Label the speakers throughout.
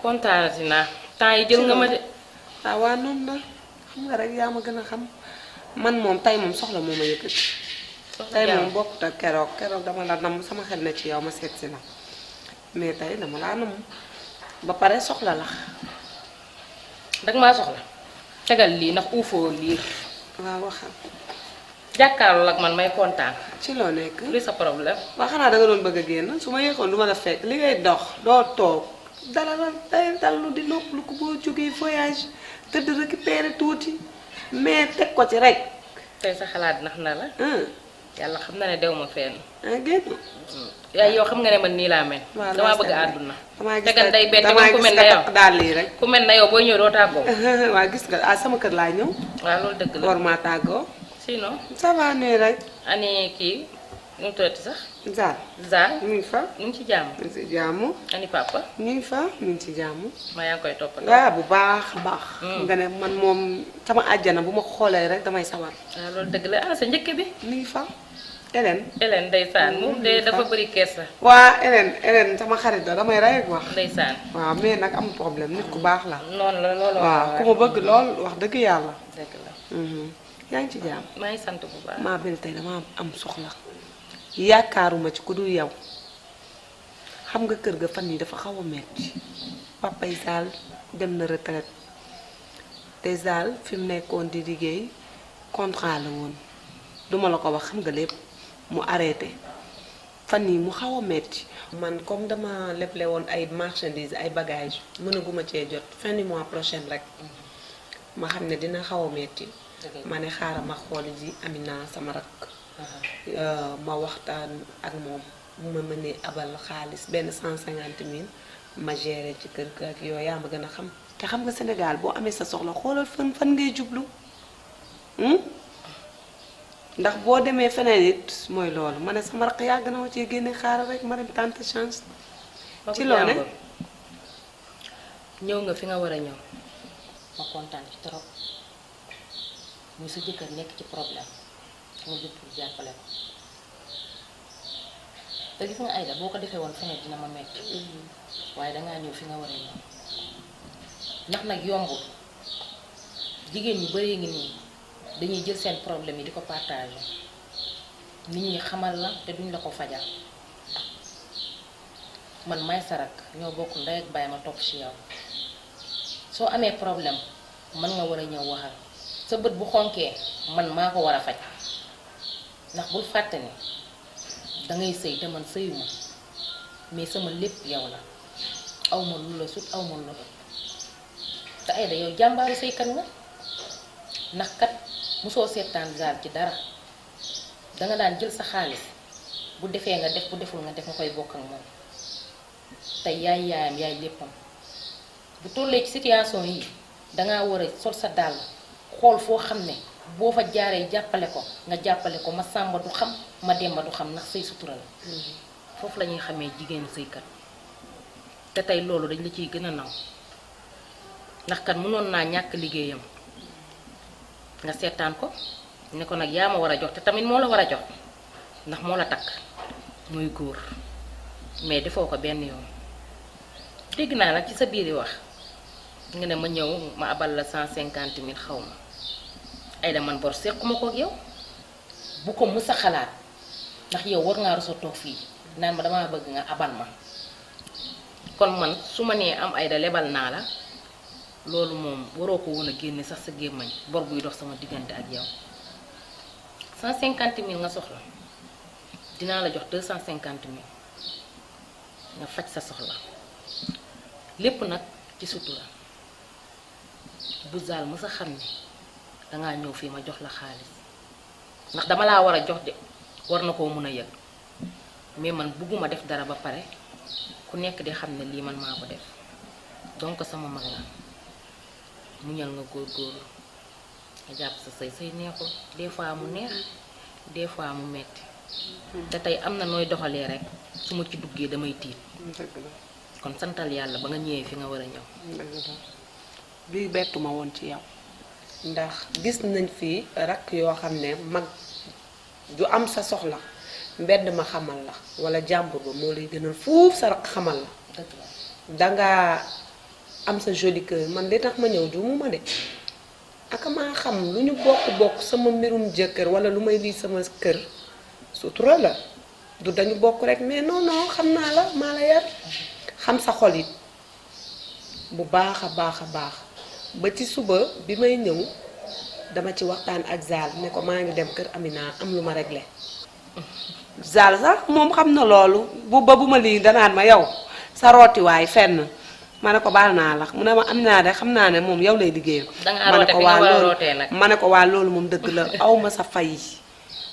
Speaker 1: kontaanati naa temps yi jël nga ma de.
Speaker 2: ah waa noonu la xam nga rek yaa ma gën a xam man moom tey moom soxla moo ma yëkkati. tey moom bokkut ak keroog dama la nam sama xel na ci yow ma seet si la mais tey dama laa nam ba pare soxla la.
Speaker 1: dag maa soxla tegal lii ndax uufoo lii.
Speaker 2: waaw waxal.
Speaker 1: jàkkaarloo ak man may kontaan.
Speaker 2: ci loo nekk.
Speaker 1: li sa problème.
Speaker 2: waa xanaa danga doon bëgg a génn su ma yëgoon du ma la fekk li ngay dox doo toog dala la day dallu di noppalu ko boo jógee voyage tëdd récupérer tuuti mais teg ko ci rek.
Speaker 1: tey sa xalaat nax na la. yàlla xam na ne dew ma fenn.
Speaker 2: génn.
Speaker 1: yaay yow xam nga ne man nii laa mel.
Speaker 2: waaw
Speaker 1: damaa bëgg àdduna.
Speaker 2: damaa gis
Speaker 1: tegal day bett
Speaker 2: damaa
Speaker 1: ku
Speaker 2: gis
Speaker 1: mel
Speaker 2: nga
Speaker 1: ne yow
Speaker 2: takk daal lii rek.
Speaker 1: ku mel ne yow boo ñëw doo tàggoo.
Speaker 2: waa gis nga sama kër laa ñëw.
Speaker 1: waaw loolu dëgg la
Speaker 2: war maa tàggoo.
Speaker 1: sinon.
Speaker 2: ça va nii rek.
Speaker 1: ani kii nu mu tuddati sax.
Speaker 2: Zal.
Speaker 1: Zal.
Speaker 2: ñu ngi fa.
Speaker 1: ñu ngi ci jàmm.
Speaker 2: ñu ngi ci jàmm.
Speaker 1: ani papa.
Speaker 2: ñu ngi fa ñu ngi ci jàmm.
Speaker 1: maa yaa ngi koy toppatoo.
Speaker 2: waaw bu baax a baax. nga ne man moom sama àjjana bu ma xoolee rek damay sawar.
Speaker 1: waaw loolu dëgg la ah sa njëkk bi.
Speaker 2: ñu ngi fa. Hélène.
Speaker 1: Hélène ndeysaan moom de dafa bëri kees la.
Speaker 2: waa Hélène sama xarit la damay rey ak wax.
Speaker 1: ndeysaan.
Speaker 2: waaw mais nag am problème nit ku baax la.
Speaker 1: noonu la loolu.
Speaker 2: waaw ku ma bëgg lool wax dëgg yàlla.
Speaker 1: dëgg la.
Speaker 2: yaa ngi ci jàmm.
Speaker 1: maa ngi sant bu baax.
Speaker 2: maa bel tey dama am soxla. yaakaaruma ci ku dul yow xam nga kër ga fan yi dafa xaw a metti papay Zal dem na retraite te Zal fi mu nekkoon di liggéey contrat la woon duma la ko wax xam nga lépp mu arrêté fan yi mu xaw a metti man comme dama leble woon ay marchandises ay bagages mënaguma cee jot fin du mois prochain rek ma xam ne dina xaw a metti ma ne xaaral ma xool ji Amina sama rakk ma waxtaan ak moom bu ma mënee abal xaalis benn 150 000 ma géré ci kër ga ak yooyu yaa ma gën a xam te xam nga Sénégal boo amee sa soxla xoolal fan ngay jublu ndax boo demee feneen it mooy loolu ma ne sama rakk yàgg na ma cee génne xaaral rek ma dem tante chance ci loo ne
Speaker 1: ñëw nga fi nga war a ñëw ma kontaan ci trop muy sa jëkkër nekk ci problème nga jël pour jàppale ko te gis nga Aïda boo ko defee woon feneen dina ma metti waaye dangaa ñëw fi nga war a ñëw ndax nag yombul jigéen ñu bëree ngi nii dañuy jël seen problème yi di ko partager nit ñi xamal la te duñ la ko fajal man may sarak ñoo bokk ndey ak baay ma topp ci yow soo amee problème man nga war a ñëw waxal sa bët bu xonkee man maa ko war a faj ndax bul fàtte ne dangay sëy te man sëyuma mais sama lépp yow la awma lu la sut awma lu la ëpp te Aïda yow jàmbaaru sëykat nga ndax kat mosoo seetaan Zal ci dara danga daan jël sa xaalis bu defee nga def bu deful nga def nga koy bokk ak moom te yaay yaayam yaay léppam bu tollee ci situation yi dangaa war a sol sa dàll xool foo xam ne boo fa jaaree jàppale ko nga jàppale ko ma sàmba du xam ma demba du xam ndax sëy sutura la foofu la ñuy xamee jigéenu sëykat te tey loolu dañ la ciy gën a naw ndax kat mënoon naa ñàkk liggéeyam nga seetaan ko ne ko nag yaa ma war a jox te tamit moo la war a jox ndax moo la takk muy góor mais defoo ko benn yoon dégg naa nag ci sa biir yi wax nga ne ma ñëw ma abal la 150 000 xaw ma Aïda man bor sequma ko ak yow bu ko mës a xalaat ndax yow war ngaa rusoo toog fii naan ma damaa bëgg nga abal ma kon man su ma nee am Aïda lebal naa la loolu moom waroo ko woon a génne sax sa gémmañ bor buy dox sama diggante ak yow 150 000 nga soxla dinaa la jox 250 000 nga faj sa soxla lépp nag ci sutura bu Zal mës a xam ne dangaa ñëw fii ma jox la xaalis ndax dama laa war a jox de war na koo mën a yëg mais man bugguma def dara ba pare ku nekk di xam ne lii man maa ko def donc sama mag la muñal nga góorgóorlu nga jàpp sa sëy neexul des fois mu neex des fois mu metti te tey am na nooy doxalee rek su ma ci duggee damay tiit kon santal yàlla ba nga ñëwee fi nga war a ñëw
Speaker 2: bii bettuma woon ci yow ndax gis nañ fi rakk yoo xam ne mag du am sa soxla mbedd ma xamal la wala jàmbur ba moo lay gënal fuuf sa rakk xamal la dangaa am sa joli cœur man li tax ma ñëw juumuma de aka maa xam lu ñu bokk sama mbirum jëkkër wala lu may lii sama kër sutura la du dañu bokk rek mais non non xam naa la maa la yar xam sa xol it bu baax a baax ba ci suba bi may ñëw dama ci waxtaan ak Zal ne ko maa ngi dem kër Amina am lu ma réglé. Zal sax moom xam na loolu bu ma lii danaan ma yow sa rootiwaay fenn ma ne ko baal naa la mu ne ma Amina de xam naa ne moom yow lay liggéeyal.
Speaker 1: dangaa roote fi nga war a rootee nag
Speaker 2: ma ne ko waa loolu moom dëgg la aw ma sa fay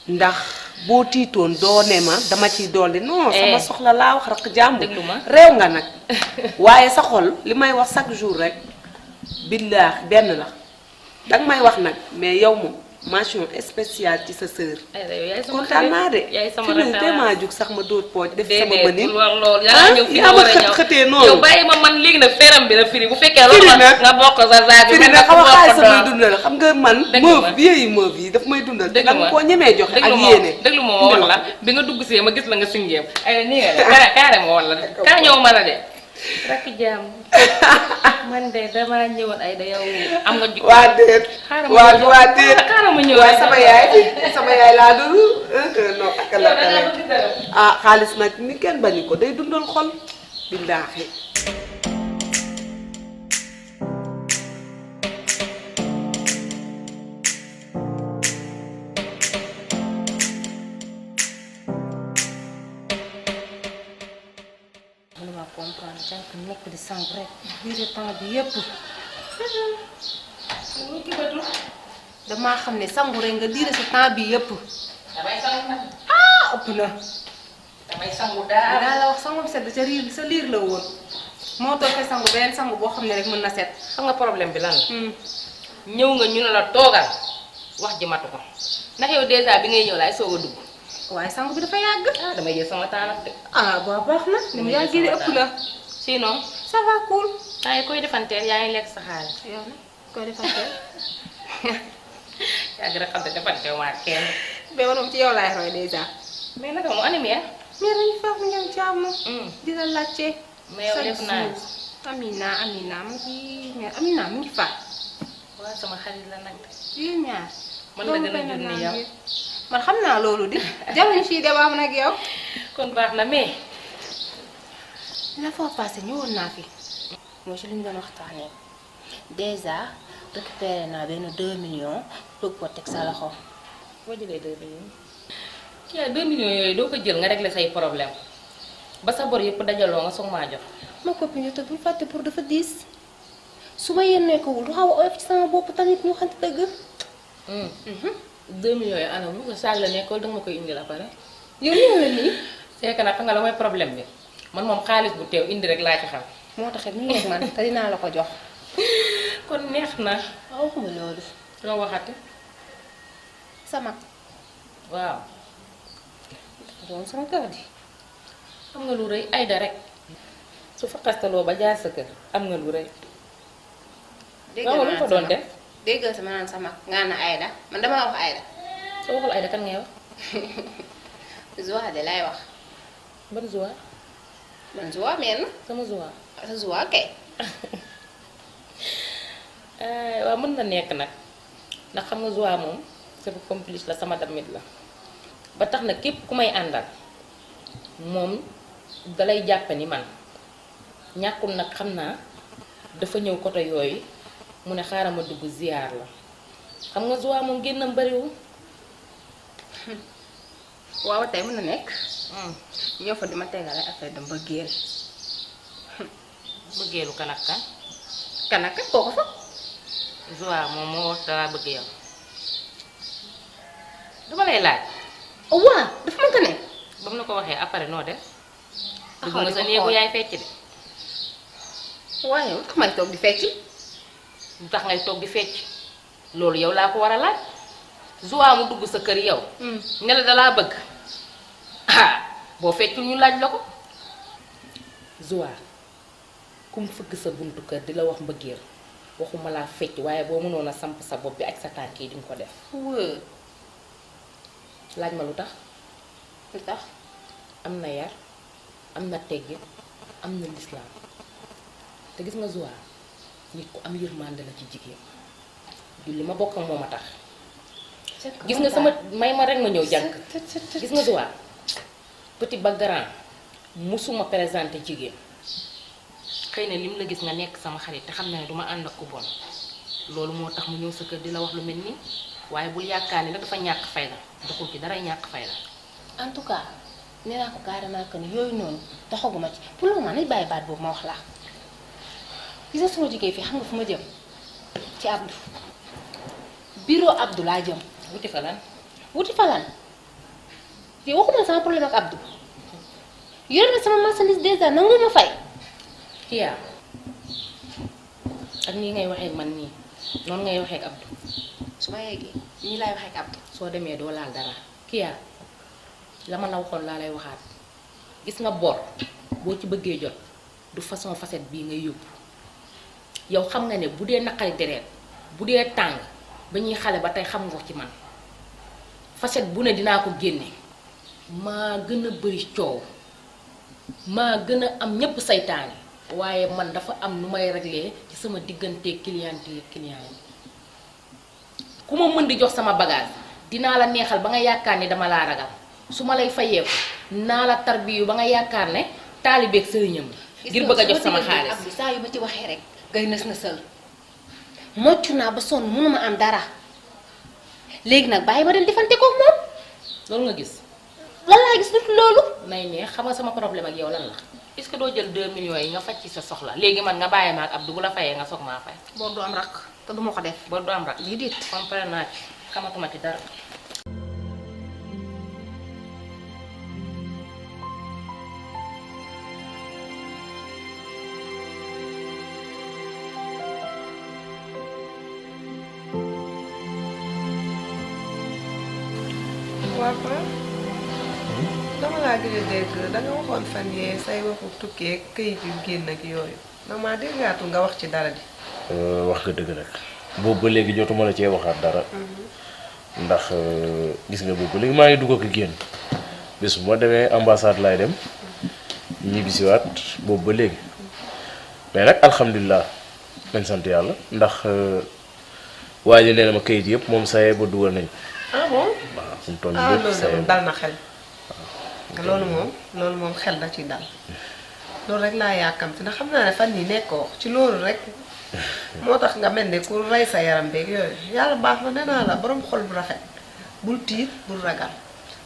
Speaker 2: ndax boo tiitoon doo ne ma dama ciy dolli non sama soxla laa wax rek jàmbur
Speaker 1: déglu ma
Speaker 2: réew nga nag waaye sa xol li may wax chaque jour rek billaahi benn la danga may wax nag mais yow moom mention spéciale ci sa sœur. kontaan naa de.
Speaker 1: yaay sama
Speaker 2: fi mu maa jug sax ma dóor pooj def sama mënin.
Speaker 1: loolu yaa ñëw fi nga war a ñëw
Speaker 2: xëtee noonu.
Speaker 1: yow bàyyi ma man léegi nag feram bi la firi bu fekkee loolu nga bokk sa zaag bi.
Speaker 2: firi nag xam nga xaalis sa may dundal xam nga man. meuf yi daf may dundal.
Speaker 1: dëgg ma
Speaker 2: danga koo ñemee joxe ak yéene.
Speaker 1: déglu ma wax la bi nga dugg see ma gis la nga singeem ay nii nga de kaare ma woon la kaa ñëw ma la de rakk jaam man de damaa ñëwoon ay da yow am nga jikko
Speaker 2: waa déet waa déet
Speaker 1: xaaral ma ñëw
Speaker 2: waaye sama yaay laa dul non ak la ah xaalis nag ni kenn bañu ko day dundal xol billaahi
Speaker 1: comprendre jànk nekk di sang rek biir temps bi yépp damaa xam ne sangu rek nga diire sa temps bi yépp damay sangu nag ëpp na damay sangu daa la wax sangum sedd ca riir sa liir la woon moo toog fee sangu beneen sangu boo xam ne rek mën na set xam nga problème bi lan la ñëw nga ñu ne la toogal wax ji matu ko ndax yow dèjà bi ngay ñëw laay soog a dugg waaye sangu bi dafa yàgg. damay jël sama temps nag de. baax na. ni mu yàggee ëpp la. sinon ça va cool. yaa koy defanteel yaa ngi lekk sa xaalis. yow nag koy defanteel. yaa ngi rek xam te defanteel waa kenn. mais man moom ci yow laay roy déjà. mais naka mu animé. mais dañuy faax mu ñëw jàmm. di la laajte. mais yow def naa Amina mu ngi mais Amina mu ngi faa. waaw sama xarit la nag. yéen ñaar. mën na gën a jur ni yow. man xam naa loolu di jamono fii débat am nag yow. kon baax na mais. la fois passée ñëwoon naa fi. mooy ci li ñu doon waxtaanee. déjà récupéré naa benn 2 millions bëgg ko teg sa loxo. boo jëlee 2 millions. yaa 2 millions yooyu doo ko jël nga régler say problème ba sa bor yëpp dajaloo nga soog maa jox. ma copine yow te bul fàtte pour dafa diis su ma yéenee ko wul du xaw a oyof ci sama bopp tamit ñu xante dëgg. 2 millions yi anam lu ko saag la nekkoon danga ma koy indi la pare. yow li nga nii. c'est que nag xam nga la mooy problème bi man moom xaalis bu teew indi rek laa ci xam. moo taxit ni ngeeg man te dinaa la ko jox. kon neex na. waaw waxuma loolu. loo waxati. sama. waaw. doon sama kër di. am nga lu rëy Aïda rek. su fa xastaloo ba jaar sa kër am nga lu rëy. dégg naa lu ko doon def. déggal sama naan sama nga na Aïda man dama wax Aïda. soo waxul Aïda kan ngay wax. Zoa de lay wax. ban Zoa. man Zoa meen. sama Zoa. sa Zoa kay. waaw mën na nekk nag ndax xam nga Zoa moom sama complice la sama damit la ba tax na képp ku may àndal moom dalay jàppe ni man ñàkkul nag xam naa dafa ñëw côté yooyu. mu ne xaaral ma dugg ziar la xam nga Zoa moom génnam bariwul. waaw tey mën na nekk. ñoo fa di ma tegale affaire de mbëggeel. mbëggeelu kan ak kan. kan ak kan koo ko fa. Zoa moom moo wax dara bëgg yow. dama lay laaj. waaw dafa mënta ne. ba mu la ko waxee après noo def. dugg nga sa néegu yaay fecc de. waaye tax may toog di fecc. lu tax ngay toog di fecc loolu yow laa ko war a laaj. Zoa mu dugg sa kër yow. ne la dalaa bëgg. boo feccul ñu laaj la ko. Zoa ku mu fëgg sa buntu kër di la wax mbëggeel waxuma laa fecc waaye boo mënoon a samp sa bopp bi ak sa tànk yi di nga ko def. laaj ma lu tax. lu tax am na yar am na teggin am na lislaam te gis nga Zoa nit ku am yërmande la ci jigéen julli ma bokk ak moom a tax gis nga sama may ma rek ma ñëw jànk gis nga Zoa petit ba grand musuma présenté jigéen xëy na lim la gis nga nekk sama xarit te xam na ne duma ànd ak ku bon loolu moo tax mu ñëw sa kër di la wax lu mel nii waaye bul yaakaar ne dafa ñàkk fayda doxul ci dara ñàkk fayda.
Speaker 3: en tout cas nee naa ko carrément que ni yooyu noonu taxaguma ci pour le moment nañ bàyyi baat boobu ma wax la gis nga suma jigéen fii xam nga fu ma jëm ci Abdou bureau Abdou laa jëm.
Speaker 1: wuti fa lan.
Speaker 3: wuti fa lan yow waxuma sama problème ak Abdou yor na sama marchandise déjà nangu ma fay.
Speaker 1: Kia ak nii ngay waxee ak man nii noonu ngay waxee ak Abdou
Speaker 3: su ma yeggee nii laay waxee ak Abdou.
Speaker 1: soo demee doo laal dara Kia la ma la waxoon laa lay waxaat gis nga bor boo ci bëggee jot du façon facette bii ngay yóbbu yow xam nga ne bu dee naqari deret bu dee tàng ba ñuy xale ba tey xam nga ci man facette bu ne dinaa ko génne maa gën a bëri coow maa gën a am ñépp saytaane waaye man dafa am nu may réglé ci sama diggante client yi ku ma mën di jox sama bagage dinaa la neexal ba nga yaakaar ni dama laa ragal su ma lay fayeeku naa la tarbiyu ba nga yaakaar ne taalibeeg sëriñam la ngir bëgg a jox sama xaalis.
Speaker 3: Abdou saa yu ma ci waxee rek ngay nës na sël mocc naa ba sonn mënuma am dara léegi nag bàyyi ma dem defante ko moom.
Speaker 1: loolu nga gis.
Speaker 3: lan laa gis nit loolu.
Speaker 1: nay ne xam nga sama problème ak yow lan la est-ce que doo jël 2 millions yi nga faj ci sa soxla léegi man nga bàyyi ma ak Abdou bu la fayee nga soog maa fay.
Speaker 3: boo du am rak te duma ko def.
Speaker 1: boo du am rak
Speaker 3: lii dit
Speaker 1: comprendre naa ci xamatuma ci dara.
Speaker 2: Papa dama laa gëj a dégg danga waxoon fan yee say waxu tukkee këyit yu génn ak yooyu dama déggaatu nga wax ci dara di.
Speaker 4: wax nga dëgg nag boobu ba léegi jotuma la cee waxaat dara ndax gis nga boobu ba léegi maa ngi dugg ak génn bés bu ma demee ambassade laay dem ñibbisiwaat boobu ba léegi mais nag alhamdulilah nañ sant yàlla ndax waa ji nee na ma këyit yëpp moom sayee ba dugal nañ.
Speaker 2: ah bon
Speaker 4: waaw fu mu toll
Speaker 2: ah
Speaker 4: lépp sayee
Speaker 2: loolu dal na xel. loolu moom xel da ci dal loolu rek laa yàkkamti ndax xam naa ne fan yi nekkoo ci loolu rek moo tax nga mel ne ku rey sa yaram beeg yooyu yàlla baax na nee naa la borom xol bu rafet bul tiit bul ragal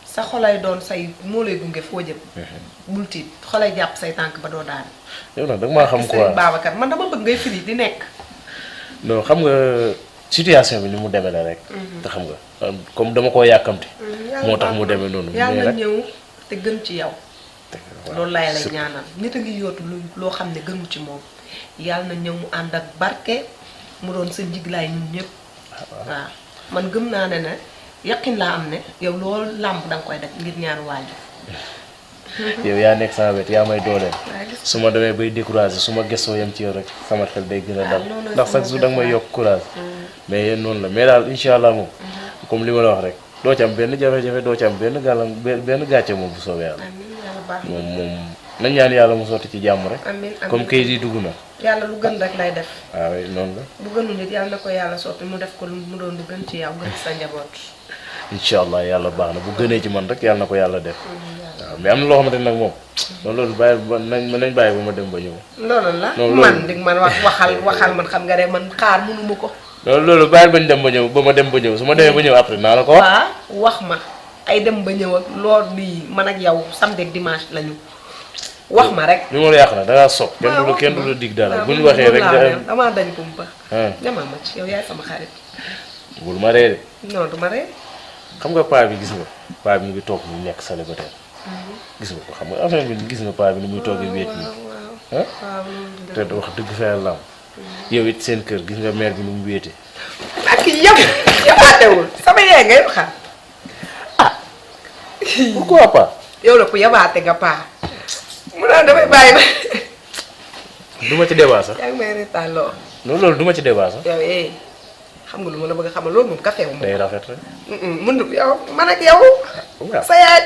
Speaker 2: sa xolay doon say moo lay gunge foo jëm. bul tiit xolay jàpp say tànk ba doo daan.
Speaker 4: yow nag da nga maa xam quoi
Speaker 2: Babacar man dama bëgg ngay firi di nekk.
Speaker 4: non xam nga situation bi ni mu demee la rek. te xam nga comme dama koo yàkkamti. moo tax mu demee noonu.
Speaker 2: yàlla
Speaker 4: mais nag
Speaker 2: ñëw te gën ci yow. loolu laay lay ñaanal nit a ngi yootu loo xam ne gënu ci moom yàlla na ñëw mu ànd ak barke mu doon sa njiglaay ñun ñëpp. waaw man gëm naa ne yaqin laa am ne yow loolu làmb danga koy def ngir ñaanu waajur.
Speaker 4: yow yaa nekk sama wet yaa may dooleel su ma demee bay découragé su ma gëstoo yem ci yow rek sama xel day gën a dal ndax chaque jour danga may yokk courage. mais yéen noonu la mais daal incha allah moom comme li ma la wax rek doo ci am benn jafe-jafe doo ci am benn benn gàcce moom bu soobee yàlla. moom nañ ñaan yàlla mu sotti ci jàmm rek. comme kayit yi dugg na.
Speaker 2: yàlla lu gën rek lay def.
Speaker 4: waaw noonu la.
Speaker 2: bu gënul nit yàlla na ko yàlla sotti mu def ko mu doon lu gën ci yow gën ci sa njaboot.
Speaker 4: incha allah yàlla baax na bu gënee ci man rek yàlla na ko yàlla def. waaw mais am na loo xamante ne nag moom. loolu bàyyi ba nañ bàyyi ba ma dem ba ñëw.
Speaker 2: loolu la man dig man waxal man xam nga ne man xaar mënuma ko.
Speaker 4: loolu bàyyi bañ dem ba ñëw ba ma dem ba ñëw su ma demee ba ñëw après naa la ko wax.
Speaker 2: waaw wax ma ay dem ba ñëw ak loolu lii man ak yow samedi ak dimanche lañu wax ma rek.
Speaker 4: li ma la yàq na da ngaa soog. kenn du la dig dara bu ñu waxee rek.
Speaker 2: damaa dañ kumpa. demal ma ci yow yaay sama xarit.
Speaker 4: bul ma ree de.
Speaker 2: non du ma ree.
Speaker 4: xam nga paa bi gis nga paa bi mu ngi toog ñu nekk célibataire gis nga ko xam nga affaire bi gis nga paa bi ni muy toogee wéet nii te wax dëgg fa yàlla am yow it seen kër gis nga mère bi ni mu wéete.
Speaker 2: ak yëpp yabaatewul sama yaay ngay waxaat ah.
Speaker 4: pourquoi pas.
Speaker 2: yow la ku yabaate nga paa. mu naan damay bàyyi ba.
Speaker 4: du ma ci débat sax.
Speaker 2: yaa ngi may reetaan loo.
Speaker 4: non loolu du ma ci débat sax.
Speaker 2: yow xam nga lu ma la bëgg a xamal loolu moom café wu ma.
Speaker 4: day rafet rek.
Speaker 2: mënu yow man ak yow.
Speaker 4: waaw
Speaker 2: sa yaay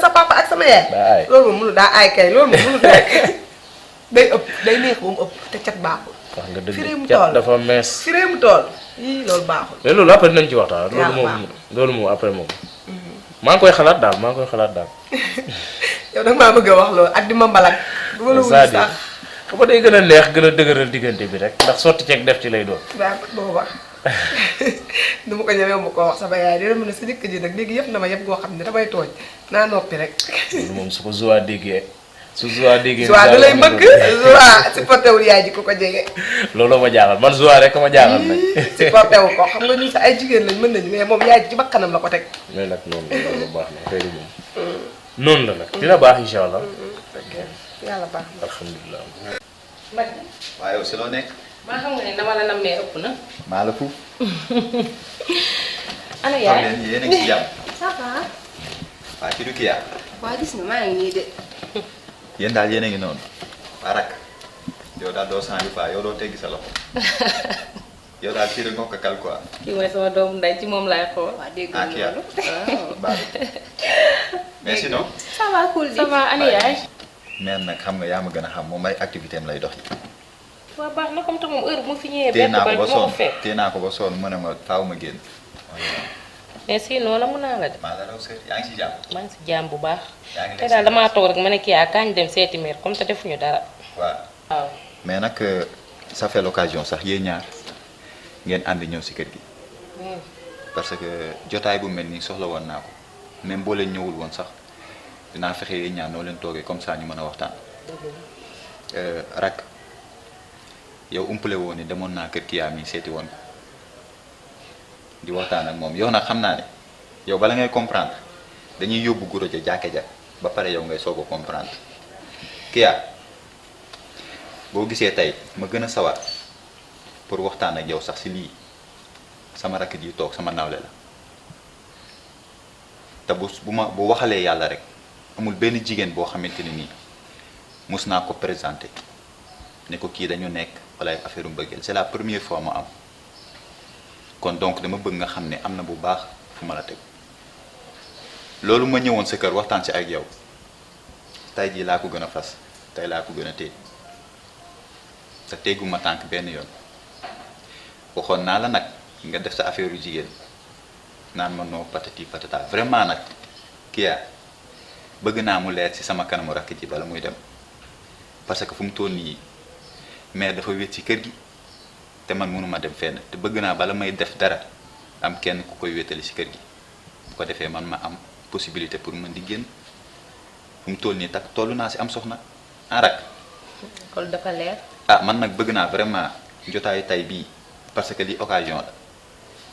Speaker 2: sa papa ak sama yaay.
Speaker 4: daa aay
Speaker 2: loolu moom mënu daa aay kay loolu moom mënu nekk. day ëpp day neex ba mu ëpp te cat baaxul.
Speaker 4: wax nga
Speaker 2: firee mu
Speaker 4: dëgg cat
Speaker 2: tool
Speaker 4: dafa mees.
Speaker 2: firee mu tool yii loolu baaxul.
Speaker 4: mais loolu après dinañ ci waxtaan. loolu moom après moom. maa ngi koy xalaat daal.
Speaker 2: yow nag maa bëgg a wax loolu ak di ma mbalak. du ma la wuyu sax
Speaker 4: ba day gën a neex gën a dëgëral diggante bi rek ndax sotti ceeg def ci lay doon.
Speaker 2: daa booba du ma ko ñëwee ma ko wax sama yaay dina mën a sa jëkk ji nag léegi yëpp na ma yëpp goo xam ne damay tooñ naa noppi rek.
Speaker 4: loolu moom su ko Zoa déggee. Zoa
Speaker 2: da lay bëgg Zoa supporté wul yaay ji ku ko jege.
Speaker 4: looloo ma jaaxal man Zoa rek ma jaaxal nag.
Speaker 2: supporté wu ko xam nga ñun sa ay jigéen lañ mën nañu mais moom yaay ji ci bakkanam la ko teg.
Speaker 4: mais nag loolu baax na xëy na moom. noonu la nag dina baax incha allah.
Speaker 2: yàlla baax na
Speaker 4: alhamdulilah.
Speaker 5: waaye yow si loo nekk.
Speaker 1: maa xam nga ne dama la nammee ëpp na.
Speaker 5: maa la fuuf.
Speaker 3: ana
Speaker 5: xam
Speaker 3: yaay
Speaker 5: leen yéen a ngi si jàmm.
Speaker 3: ça va.
Speaker 5: waa ci du kii yaa.
Speaker 3: waa gis nga maa ngi nii de.
Speaker 5: yéen daal yéen a ngi noonu. waa rak yow daal doo sànni faa yow doo teggi sa loxo. yow daal kii rek nga ko kal quoi.
Speaker 1: kii mooy sama doomu ndey ci moom laay xool.
Speaker 3: waa dégg
Speaker 5: ah kii yaa baax mais sinon.
Speaker 3: ça va cool di.
Speaker 1: ça va ana yaay.
Speaker 5: mère nag xam nga yaa ma gën a xam moom ay activité am lay dox yi.
Speaker 1: waaw baax na comme te moom heure bu ma fi ñëwee.
Speaker 5: téye
Speaker 1: benn
Speaker 5: naa
Speaker 1: ba
Speaker 5: ko ba
Speaker 1: du ma
Speaker 5: sonn
Speaker 1: ko fekk.
Speaker 5: téye naa ko ba sonn mu ne ma faaw ma génn.
Speaker 1: mais sinon la mun naa la de.
Speaker 5: maa la raw sër yaa ngi si jàmm.
Speaker 1: maa ngi si jaam bu baax.
Speaker 5: yaa ngi
Speaker 1: te daal damaa toog rek ma ne kii kañ dem seeti meer comme te defuñu dara.
Speaker 5: waaw
Speaker 1: waaw.
Speaker 5: mais nag ça fait l'occasion sax yéen ñaar ngeen ànd ñëw si kër gi. parce que jotaay bu mel nii soxla woon naa ko même boo leen ñëwul woon sax dinaa fexe yéen ñaar noo leen toogee comme ça ñu mën a waxtaan. rak yow umpale woon ni demoon naa kër Kya mi seeti woon ko di waxtaan ak moom yow nag xam naa ne yow bala ngay comprendre dañuy yóbbu guro ja jàkke ja ba pare yow ngay soog a comprendre Kya boo gisee tey ma gën a sawar pour waxtaan ak yow sax si lii sama rakk ji toog sama nawle la te bu waxalee yàlla rek amul benn jigéen boo xamante ne nii mus naa ko présenté ne ko kii dañu nekk wala ay affaire mbëggeel c'est la première fois ma am kon donc dama bëgg nga xam ne am na bu baax fu ma la teg loolu ma ñëwoon sa kër waxtaan si ak yow tey jii laa ko gën a fas tey laa ko gën a téye te tegguma tànk benn yoon waxoon naa la nag nga def sa affaire yu jigéen naan ma noo patati patata vraiment nag Kya bëgg naa mu leer ci sama kanamu rakk ji bala muy dem parce que fu mu toll nii mais dafa wét ci kër gi te man mënuma dem fenn te bëgg naa bala may def dara am kenn ku koy wétali ci kër gi bu ko defee man ma am possibilité pour mën di génn fu mu toll nii tak toll naa ci am soxna en rak
Speaker 1: kon dafa leer.
Speaker 5: ah man nag bëgg naa vraiment jotaayu tay bii parce que li occasion la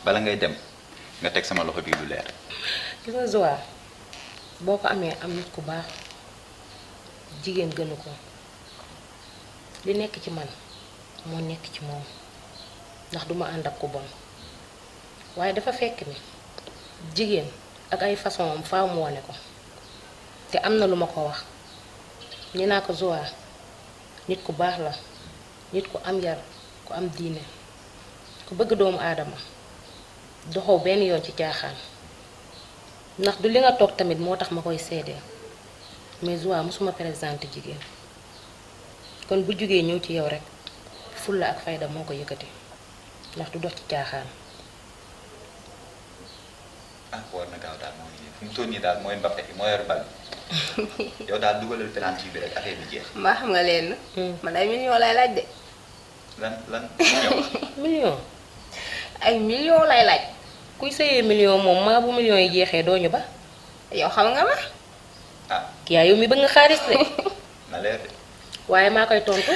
Speaker 5: bala ngay dem nga teg sama loxo bii lu leer.
Speaker 1: gis nga Zoa boo ko amee am nit ku baax jigéen gënu ko li nekk ci man moo nekk ci moom ndax duma ànd ak ku bon waaye dafa fekk ni jigéen ak ay façon am faaw mu wane ko te am na lu ma ko wax ni naa ko Zoa nit ku baax la nit ku am yar ku am diine ku bëgg doomu aadama doxoo benn yoon ci caaxaan ndax du li nga toog tamit moo tax ma koy seedee mais Zoa mosuma présenté jigéen kon bu jógee ñëw ci yow rek fulla ak fayda moo ko yëkkati ndax du dox ci caaxaan.
Speaker 5: ah war na gaaw daal moo ngi nii fu mu toll nii daal mooy Mbappé bi moo yor bal bi yow daal dugalal penalty bi rek affaire bi jeex.
Speaker 3: mbaa xam nga leen. man ay millions lay laaj de.
Speaker 5: lan
Speaker 1: million
Speaker 3: ay millions lay laaj.
Speaker 1: kuy sëyee million moom maa bu million yi jeexee doo ñu ba.
Speaker 3: yow xam nga ma.
Speaker 5: ah
Speaker 1: Kya yow mi bëgg nga xaalis de.
Speaker 5: na leer de.
Speaker 1: waaye maa koy tontu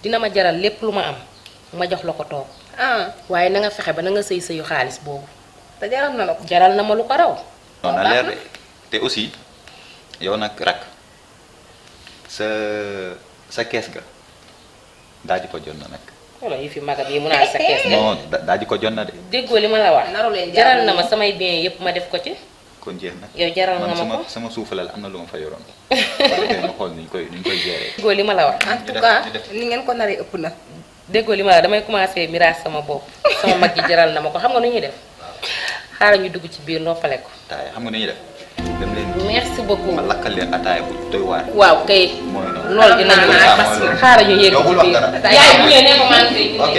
Speaker 1: dina ma jaral lépp lu ma am ma jox la ko toog waaye na nga fexe ba na nga sëy sëyu xaalis boobu.
Speaker 3: te jaral na la ko.
Speaker 1: jaral na ma lu ko raw.
Speaker 5: non na leer de te aussi yow nag rak sa kees ga daal di ko jot na nag.
Speaker 1: wala yi fi magam yi mun naa sa kees.
Speaker 5: non daal di ko jot na de.
Speaker 1: déggoo li ma la wax.
Speaker 3: naru leen
Speaker 1: jaral na ma samay bien yëpp ma def ko ci.
Speaker 5: kon jeex na.
Speaker 1: yow jaral nga ma
Speaker 5: man
Speaker 1: ko
Speaker 5: sama suufalal am na lu ma fa yoroon. wala ma xool ni ñu koy gérer.
Speaker 1: déggoo li ma la wax.
Speaker 3: en tout cas ni ngeen ko naree ëpp na.
Speaker 1: déggoo li ma la damay commencé miraas sama bopp sama mag ji jaral na ma ko xam nga nu ñuy def xaaral ñu dugg ci biir noppale ko.
Speaker 5: taay xam nga ni ñuy def dem leen
Speaker 1: merci beaucoup
Speaker 5: ma lakkal leen ataaya bu doy waar
Speaker 1: waaw kay
Speaker 5: mooy noonu
Speaker 1: loolu dinañu ko
Speaker 5: Comme ça,
Speaker 1: parce
Speaker 5: mooy
Speaker 1: que
Speaker 5: loolu.
Speaker 1: xaaral ñu yegg
Speaker 5: Yow bul
Speaker 1: ci
Speaker 5: wax
Speaker 1: biir
Speaker 5: dara.
Speaker 1: yaay bu ñëwee ne ko maa ngi koy
Speaker 5: ok